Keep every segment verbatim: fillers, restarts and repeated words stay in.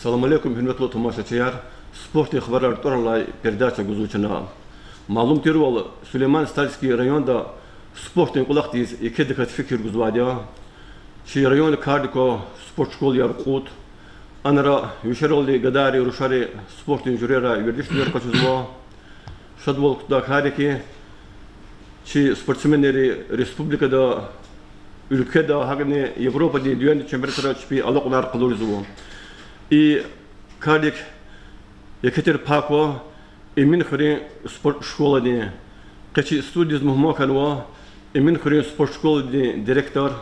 Салам алейкум, гьуьрметлу тамашачияр! Спортдин хабарар тӀвар алай передача гузва чна. Малум тирвал, Сулейман-Стальский районда спортдин кӀвалахдиз екедаказ фикир гузвайди я. Чи районда кардик ква спортшколаяр кьуд. Анра вишералди гадайри, рушари спортдин жуьрера вердишвилер къачузва. Шадвал кутуна кӀанда хьи, чи спортсменри республикада, уьлкведа, гьакӀни Европадин, дуьньядин чемпионатра чпин алакьунар къалурзава. И кардик еке тир пай ква Эминхуьруьн спортшколадин. Къе чи студиядиз мугьман хьанва Эминхуьруьн спортшколадин директор,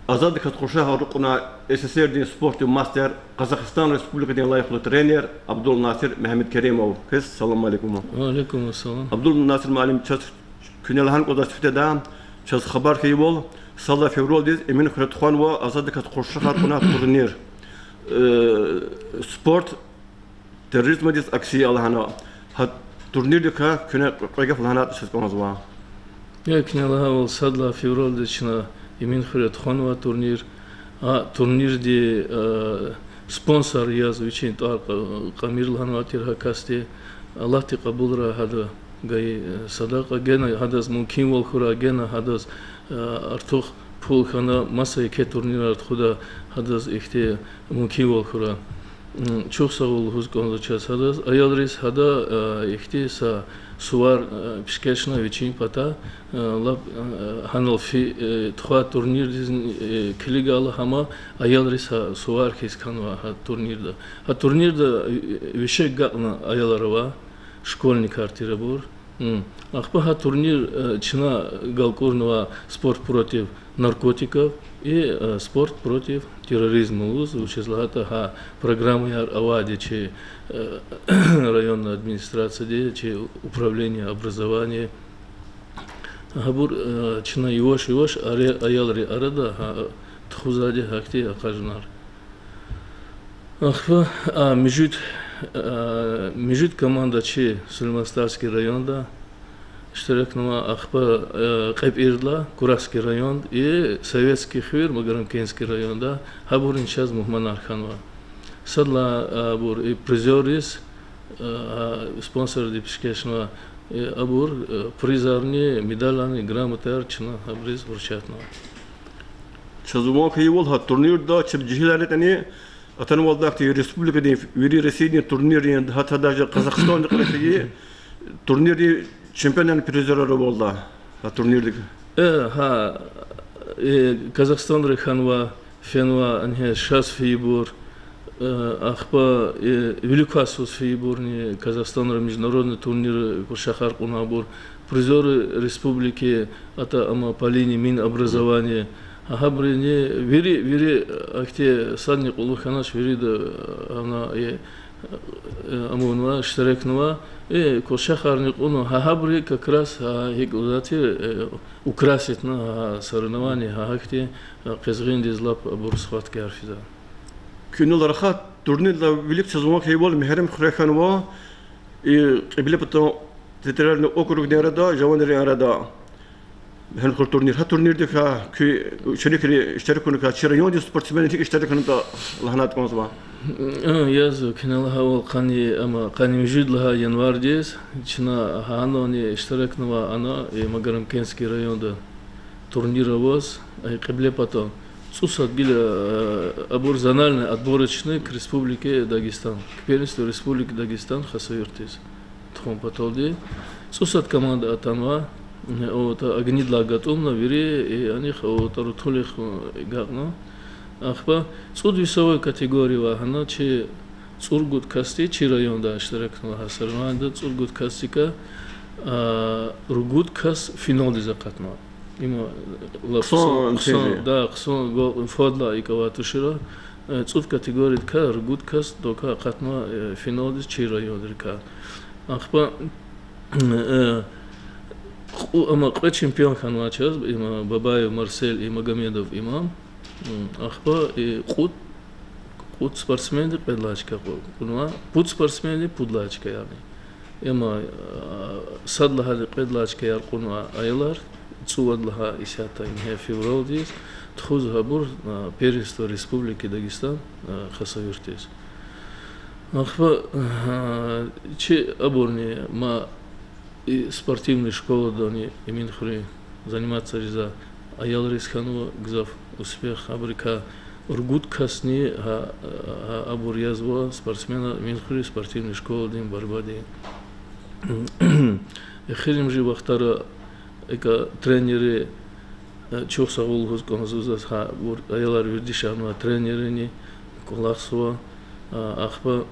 азаддаказ къуршахар кьуна СССР-дин спортдин мастер, Къазахстан Республикадин лайихлу тренер Абдулнасир Мегьамедкеримов. Квез салам алейкум. Ва алейкум ассалам. Абдулнасир муаллим, чаз куьне лагьана кӀанзавай сифтеда, чаз хабар хьайивал, сад лагьай февралдиз Эминхуьре тухванва азаддаказ къуршахар кьуна турнир. Э, спорт терроризмдиз акси я лагьана. Гьа турнирдикай куьне кьве гаф лагьана чаз кӀанзава. Э, куьне лагьайвал, сад лагьай февралдиз чна Эминхуьре тухванва турнир. А турнирдин, э, спонсор яз вичин тӀвар Кьа-, Кьамир лагьанвай тир гьа касди. Аллагьди кьабулрай гьада гайи, э, садакьа, гена гьадаз мумкинвал хьурай, гена гьадаз, э, артух пул хьана, маса еке турнирар тухуда, гьадаз ихьтин мумкинвал хьурай. М, чухсагъул лугьуз кӀанзава чаз гьадаз, аялриз гьада, э, ихьтин са сувар, э, пишкешна вичин патай, э, лап, э, гьанал фи-, э, тухвай турнирдиз, э, килигайла гьам, аялриз гьа сувар хьиз хьанва гьа турнирда. Гьа турнирда, э, вище агакьна аялар ава, школьникар тир абур. М. Ахпа гьа турнир, э, чна галкӀурнава «Спорт против наркотиков» и, э, «Спорт против терроризма» лугьуз, вучиз лагьайтӀа гьа программаяр авайди чи, э, районный администрацияди, чи управление образования. Гьабур, э, чна яваш-яваш аре-, аялрин арада гьа тухузвайди гьахьтин акъажунар. Ахпа, а, муьжуьд, а, муьжуьд команда чи Сулейман-Стальский районда иштиракнава, ахпа, э, КьепӀирдилай, Кураский район, и Советский хуьр, Магарамкентский районда, гьабурни чаз мугьманар хьанва. Сад лагьай, а, абур и призёрриз, а, спонсорди пишкешнава, и абур, э, призарни, медаларни, грамотаяр чна гьабуриз вручатьнава. Чаз ван хьайивал, гьа турнирда чеб жегьилар ятӀани атанвалда, ахьтин республикадин, вири Россиядин турниррин, гьатта даже Къазахстандин кьиле фейи турниррин чемпионарни призёрар авалда гьа турнирдик. Э, гьа, э, Къазахстандин хьанва, фенва, ингье шаз фейибур, э, ахпа, э, виликваз фейибурни Къазахстандин международный турнирра къуршахар кьунвайбур, призёры республики, атӀа ама по линии Минобразования, гьабурни вири, вири, ахьтин садни кьулухъ хьанач, вирида, э, ана, э, э, амунва, иштиракнава, э, къуршахарни кьуна, гьа гьабур как раз, гьа гьикӀ лугьузвайди, э, украситьна гьа соревнования, гьа гьахьтин, э, къизгъиндиз лап абур схваткаяр физва. Куьнал рахай турнирдилай вилик чаз ван хьайивал, Мегьарамдхуьре хьанва, и Кьиблепатан территориальный округдин арада, жаванрин арада гьана хуьр турнир. Гьа турнирдикай куь ученикри иштирак авуна, чи райондин спортсменри иштирак авунатӀа лагьана кӀанзава. Э, язва, куьнал лагьайвал, къанни, ама, къанни муьжуьд лагьай январдиз чна гьанани иштиракнава ана, э, Магарамкентский районда турнир аваз, э, Кьиблепатан. ЦӀусад гила, э, абур зональный отборочный к Республике Дагестан, к первенству Республики Дагестан Хасавюртиз тухун паталди. ЦӀусад команда атанва, э, о, та Огнидилай гатӀумна вири, э, анихъ, о, та рутулихъ, э, агакьна. Ахпа цӀуд весовой категория ава гьана, чи цӀуругуд касди чи районда иштиракнава гьа соревнованида, цӀуругуд касдикай, а, ругуд кас финалдиз акъатнава. Има, э, лап хъсан, хъсан, да, хъсан гвай фадлай икӀ авай тушира, э, цӀуд категориядикай ругуд кас токай акъатнава, э, финалдиз чи районрикай. Ахпа, э, кьу-, ама кьве чемпион хьанвай чаз, има Бабаев Марсель и Магомедов Имам. М, ахпа, э, кьуд, кьуд спортсменди кьвед лагьай чка кьу-, кьунва, пуд спортсменди пуд лагьай чкаярни. Има, э, сад лагьайди кьвед лагьай чкаяр кьунва аялар, цӀувад лагьай исятда ингье февралдиз тухузва гьабур, э, первенство Республики Дагестан, э, Хасавюртиз. Ахпа, а, чи абурни ма и спортивный школадани Иминхуьруьн заниматься жеза аялриз хьанва гзаф успех, абурукай ругуд касни гьа, гьа абур язва спортсмена Иминхуьруьн спортивный школадин борьбадин. Эхиримжи вахтара икӀа тренерри, э, чухсагъул лугьуз кӀанзава заз, гьа абур аялар вердишарнавай тренеррини кӀвалахзава, а, ахпа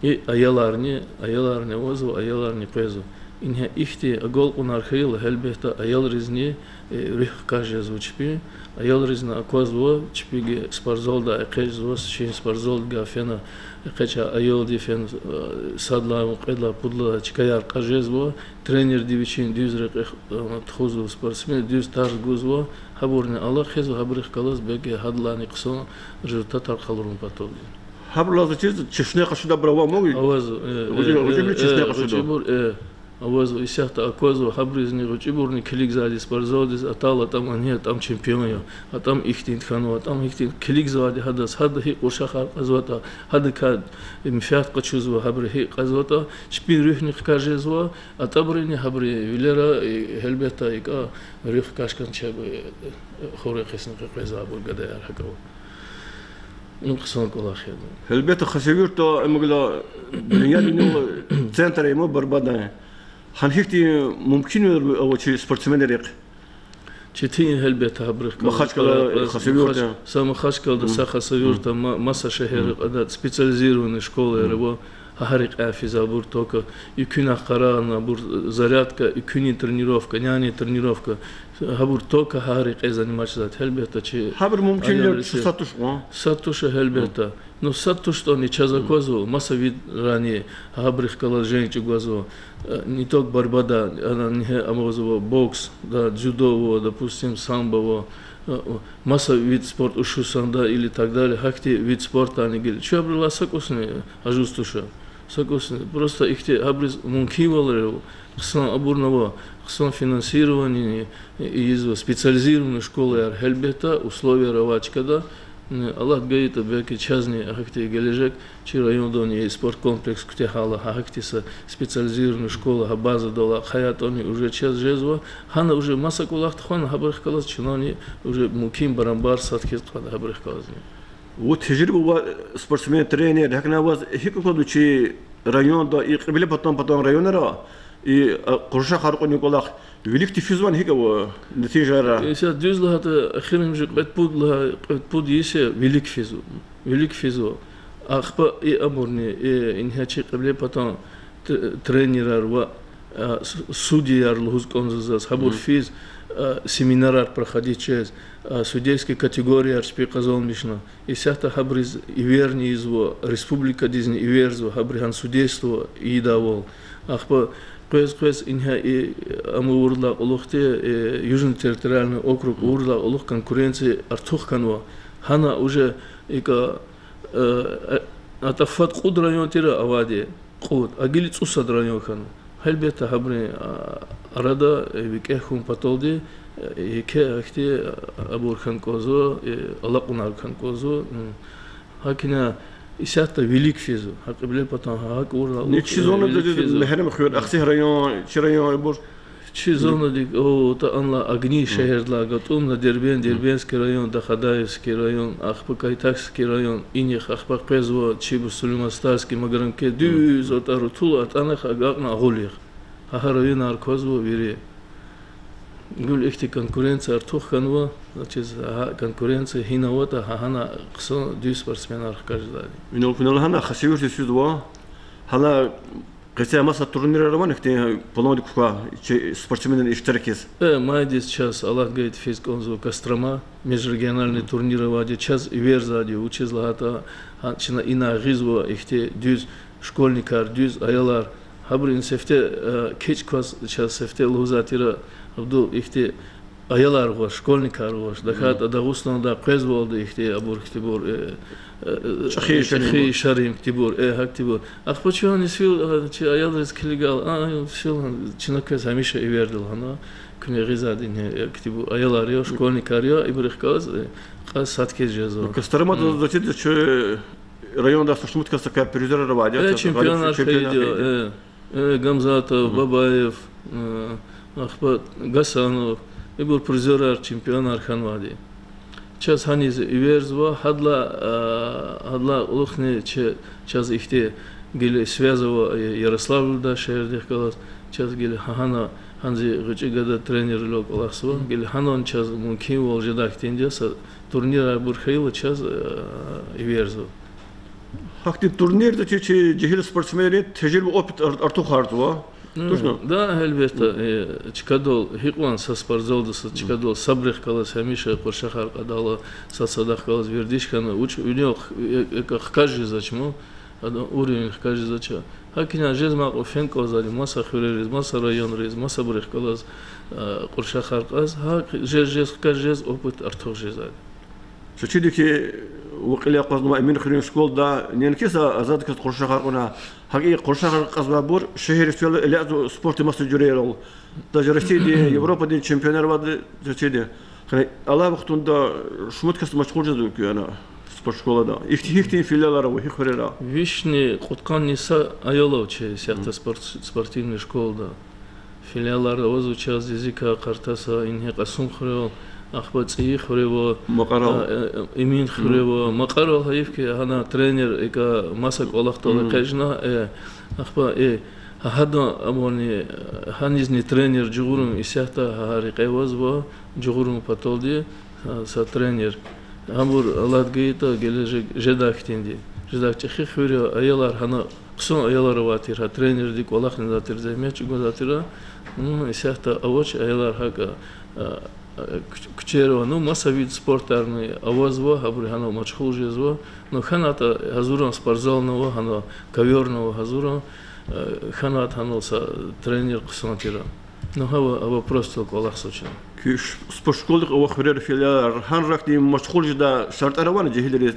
и аяларни, аяларни авазва, аяларни къвезва. Ингье ихьтин агалкьунар хьайила, гьелбетда, аялризни, э, руьгь хкаж жезва чпин, аялризни аквазва, чпиги спортзалдай экъечӀзава, чи спортзалдикай фена, экъечӀай аялди фена, э, сад лагьай, кьвед лагьай, пуд лагьай чкаяр кьаз жезва, тренерди вичин дуьз рекье, э, тухузва спортсмен, дуьз тарс гузва, гьабурни алахъзава, гьабурухъ галаз белки гьадалайни хъсан результатар къалурун паталди. Гьабурулай заз чиз чешне къачудайбур ава ман? Аваз, э, гъвечӀибур, э, чешне къачуда. ГъвечӀибур, э, аваз, исятда аквазва, гьабуризни гъвечӀибурни килигзавайди спортзалдиз, атайла атӀам, ани атӀам чемпион я, атӀам ихьтин хьанва, атӀам ихьтин, килигзавайди гьадаз, гьада гьикӀ кьуршахар кьазватӀа, гьадакай менфят къачузва, гьабуру гьикӀ кьазватӀа, чпин руьгьни хкаж жезва, атӀабурини гьабурун вилера, э, гьелбетда, икӀа руьгь хкаж хьана чеб, э, хуьре къеснихъ къвезвайбур гадаяр гьакӀ ава. Им хъсан кӀвалах я. Гьелбетда, Хасавюртда, ам гила дуьньядин центр я ман борьбадай. Гьана гьихьтин мумкинвилер ава чи спортсменрихъ? Четин, гьелбетда, гьабурухъ галаз. Махачкъала, э, Хасавюртда, Махач-, са Махачкъалада, са Хасавюртда, ма-, маса шегьеррикьа ада специализированный школаяр ава, гьа рекьяй физвайбур только, экуьнахъ къарагъна абур зарядка, экуьнин тренировка, нянин тренировка, гьабур только гьа рекье заниматься жезвайди, гьелбетда, чи... Гьабурун мумкинвилер сад туш кьван? Сад туш, гьелбетда. Ну, сад туштӀани чаз аквазва, маса видрани гьабурухъ галаз женг чӀугвазва, э, не только борьбада, ана ингье авазва бокс, да, дзюдо ава, допустим, самбо ава, э, маса вид спорта, ушусанда или так далее, гьахьтин вид спортани гила. Чун абурулай са кӀусни ажуз туш. Са кӀусни. Просто ихьтин гьабуруз мумкинвалер ава, хъсан абурни ава, хъсан финансирование ийизва, специализированный школаяр, гьелбетда, условияяр авай чкада, Аллагьди гайитӀа, белки чазни гьахьтин гележег чи райондани спорткомплекс куьтягьайла, гьа гьахьтин са специализированный школа гьа базадал ахъаяйтӀани, уже чаз жезва, гьана уже маса кӀвалах тухвана, гьабурухъ галаз чнани уже мумкин барамбар сад хьиз къведа гьабурухъ галазни. Вун тежриба авай спортсмен, тренер, гьакӀни аваз гьикӀ аквазва чи районда, и Кьиблепатан патан районра, и, а, къуршахар кьунин кӀвалах виликди физвани, гьикӀ ава нетижаяр? Исятда дуьз лагьайтӀа, эхиримжи кьвед-пуд лагьай, кьвед-пуд йис я вилик физва. Вилик физва. Ахпа и абурни, э, ингье чи Кьиблепатан т-, тренерар ва, а, с-, судияр лугьуз кӀанзава заз, гьабур физ, а, семинарар проходить жез, а, судейский категорияр чпи къазанмишна. Исятда гьабуриз иверни ийизва, республикадизни иверзава, гьабуру гьана судейство ийидайвал. Ахпа къвез-къвез ингье и, ам авурдалай кьулухъди, э, Южный территориальный округ авурдалай кьулухъ конкуренция артух хьанва. Гьана уже икӀа, э, э, атӀа фад-кьуд район тир авайди, кьуд, а гила цӀусад район хьана. Гьелбетда, гьабурун, а, арада, э, викӀегь хьун паталди, э, еке гьахьтин, а, абур хьана кӀанзава, э, алакьунар хьана кӀанзава. ГьакӀни исятда вилик физва, гьа Кьиблепатан, гьа, гьакӀ авурла, чи зонадиз, Мегьарамдхуьр, Ахцегь район, чи районбур. Чи зонадик, о, атӀа анлай Огни шегьердилай гатӀунна, Дербент, Дербентский район, Дахадаевский район, ахпа Кайтакский район, инихъ ахпа къвезва чи Сулейман-Стальский, Магарамкент, дуьз атӀа рутула, атӀанахъ агакьна агъулихъ. Гьа, гьа районар квазва вири. Гила ихьтин конкуренция артух хьанва, значит, гьа конкуренция гьина аватӀа, гьа, гьана хъсан дуьз спортсменар хкаж жедайди. Инал, инал гьана Хасавюртдиз физва, гьана къецяй маса турнирар авани, ихьтин пландик квай чи спортсменрин иштиракиз? Э, майдиз чаз, Аллагьди гайитӀа, физ кӀанзава Кострома, межрегиональный турнир авайди, чаз иверзавайди, вучиз лагьайтӀа, гьа, чна ина гъизва ихьтин дуьз школьникар, дуьз аялар, гьабурун сифте, э, кичӀ кваз чаз сифте лугьузвай тир, абдул ихьтин аялар гъваш, школьникар гъваш, тахьайтӀа Дагъустандай къвезвалда ихьтин абур хьтинбур, э, э, чӀехи, э, чӀехи, ширин, ширин хьтинбур, э, гьахьтинбур. Ахпа чун исфил, э, чи аялриз килигайла, а, исфил, чна квез гьамиша ивердал гьана, куьне гъизвайди, э, хьтинбур аялар я, школьникар я, ибурухъ галаз, э, кьаз сад хьиз жезва. Костромада, значит, чу Районда са шумуд кас такая призёрар авайди я, Э, чаз гъалиб чемпионар чемпионар хьайиди я, хьайиди я. Э, э, Гамзатов, Бабаев, э, ахпа Гасанов, ибур призёрар, чемпионар хьанвайди. Чаз гьаниз эверзава, гьадалай, э, гьадалай кьулухъни ч-, чаз ихьтин гила связь ава, э, Ярославльда шегьердихъ галаз, чаз гила гьа-, гьана, гьана зи гъвечӀи гада тренервиле кӀвалахзава, гила гьанани чаз мумкинвал жедай хьтинди я, са турнирарбур хьайила чаз, э, эверзава. Гьахьтин турнирда чи, чи жегьил спортсменрин тежриба, опыт ар-, артухарзава. Тушни? Да, гьелбетда, э, чкадал гьикьван са спортзалда са чкадал сабурухъ галаз гьамиша къуршахар кьадайла, сад-садахъ галаз вердиш хьана, вуч винел х-, э, э, хкаж жезвач ман, адан уровень хкаж жезвач. ГьакӀни жезмай кьван фен кӀанзавайди, маса хуьрериз, маса районриз, масабурухъ галаз, э, къуршахар кьаз, гьакӀ жез-жез хкаж жез, опыт артух жезвайди. Са чиди хьи, ва кьиле акъвазнавай Эминхуьруьн школада неинки са азад кас къуршахар кьуна, гьакӀ и къуршахар кьазвайбур шегьердиз фейила элязава спортдин маса жуьрейрал. Даже Россиядин, Европадин чемпионар авайди са чиди. Къе алай вахтунда шумуд кас машгъул жезва куьн ана спортшколада. Ихьти-, ихьтин филиалар ава, гьи хуьрера? Вишни кьудкъанни са аял ава чи исятда спорт-, спортивный школада. Филиалар авазва чаз Зизикай, Къартасай, ингье Кьасумхуьрел, ахпа ЦӀийи хуьре ава, Макьарал. А, э, э, Эминхуьре ава, Макьарал, гьайиф хьи, гьана тренер икӀа маса кӀвалахдал экъечӀна, э, ахпа, э, гьа-, гьадан абурни, э, гьанизни тренер жугъурун исятда гьа-, гьа рекье авазва, жугъурун паталди, а, са тренер. Абур алад гайитӀа, гележег жедай хьтинди. Жедай чӀехи хуьр я, аялар гьана, хъсан аялар авай тир, гьа тренерди кӀвалахнавай тир, зегьмет чӀугвазвай тир. Ну, исятда авач аялар гьакӀ, а, а, куь-, куьчера, ну, маса вид спортарни авазва, гьабуру гьана машгъул жезва. Ну, хьанвайтӀа гьазурун спортзални ава, гьана ковёрни ава гьазурун, а, хьанвайтӀа гьанал са тренер хъсан тир. Ну, гьава, гьава просто кӀвалахзавач. Куь ш-, спортшколдихъ авай хуьрера филиалар, гьана рахъди машгъул жедай шартӀар авани жегьилриз,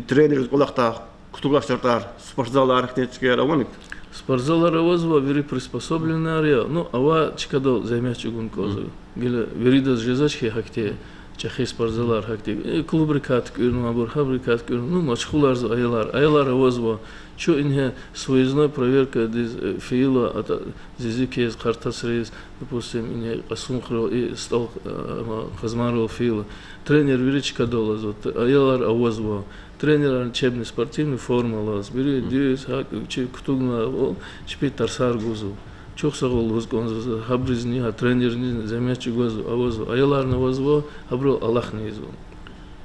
тренерриз кӀвалахдай кутугай шартӀар, спортзалар, гьахьтин чкаяр авани? Спортзалар авазва, вири приспособленныйяр я, ну, авай чкадал зегьмет чӀугуна кӀанзава. Гила виридаз жезвач хьи гьахьтин чӀехи спортзалар, гьахьтин, э, клубрикай туькӀуьрнавайбур, гьабурукай туькӀуьрнавайбур, ну, машгъуларзава аялар, аялар авазва. Чун ингье с выездной проверкадиз, э, фейила, атӀа Зизикиз, Къартасриз, допустим, ингье Кьасумхуьрел, и СтӀал, э, ма, Къазмайрал фейила. Тренер вири чкадал алазва, т-, аялар авазва. Тренерар учебный, спортивный форма алаз. Вири дуьз, гьакӀ, чи кутугнавайвал, чпи тарсар гузва. Чухсагъул лугьуз кӀанзава за, гьабурузни, гьа тренерризни зегьмет чӀугвазва, авазва. Аяларни авазва, гьабурал алахъна ийизва.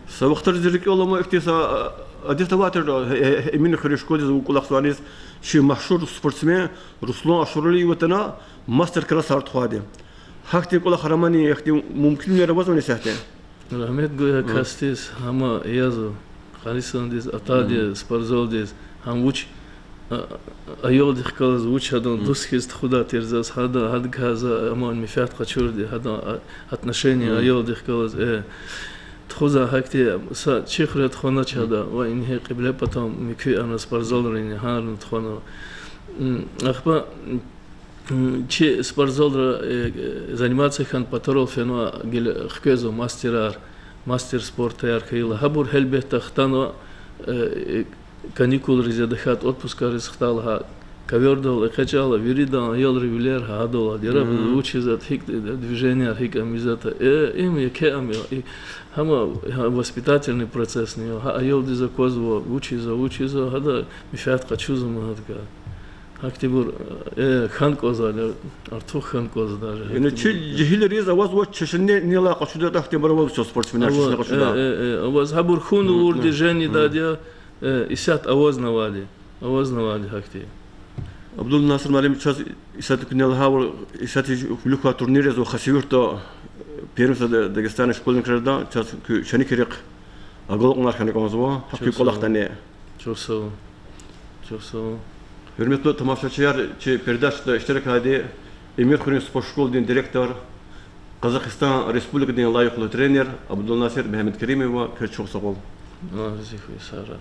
Са вахтара зи рикӀел алама ихьтин са, а, адет авай тир, э, э, Эминхуьруьн школадиз вун кӀвалахзавайниз, чи машгьур спортсмен Руслан Ашуралиев атана мастер-классар тухвайди. Гьахьтин кӀвалахар амани, гьахьтин мумкинвилер авазвани исятда? Рагьмет гуй гьа касдиз, гьам язва, къанни инсандиз атайди я спортзалдиз, гьам вуч, а, аялдихъ галаз вуч гьадан дуст хьиз тухудай тир заз, гьада, гьадакай за аман менфят къачурди, гьадан, а, отношение аялдихъ галаз, э, тухузвай гьахьтин са чи хуьре тухванач гьада, ва ингье Кьиблепатан патан муькуь ана спортзалрини, гьарна тухвана. М, ахпа, м, чи спортзалра, э, заниматься хьана патарал фена гила хквезва мастерар, мастер спортаяр хьайила. Гьабур гьелбетда хтанва, э, каникулриз я тахьайтӀа отпускариз хтайла, гьа ковёрдал экъечӀайла, виридан аялрин вилер гьадалди я, вучиз ятӀа, гьикӀ движенияр гьикӀ ам ийизватӀа, э, им еке ам я, и, гьам, гьа воспитательный процессни я, гьа аялдиз аквазва, вучиз я, вучиз я, гьада менфят къачузва ман гьадакай. Гьахьтинбур, э, хьана кӀанзавайди, артух хьана кӀанзава даже. Яни чи жегьилриз авазва чешне нелай къачудайди, гьахьтинбур авазва чаз спортсменар чешне къачудай? Э, э, э, аваз гьабур хьун авурди жени дад я, э, исятда авазнавайди, авазнавайди гьахьтин. Абдулнасир муаллим, чаз исятда куьне лагьайвал, исятда вилик квай турнирриз ва хасавюртда, э, первенство Дагестана школьникрин арада, чаз куь шаникрихъ агалкьунар хьана кӀанзава гьа куь кӀвалахдани. Чухсагъул. Чухсагъул. Гьуьрметлу тамашачияр, чи передачада иштиракайди Эминхуьруьн спортшколадин директор, Къазахстан Республикадин лайихлу тренер Абдулнасир Мегьамедкеримов ава. Квез чухсагъул. Аллагь рази хьуй, сагърай.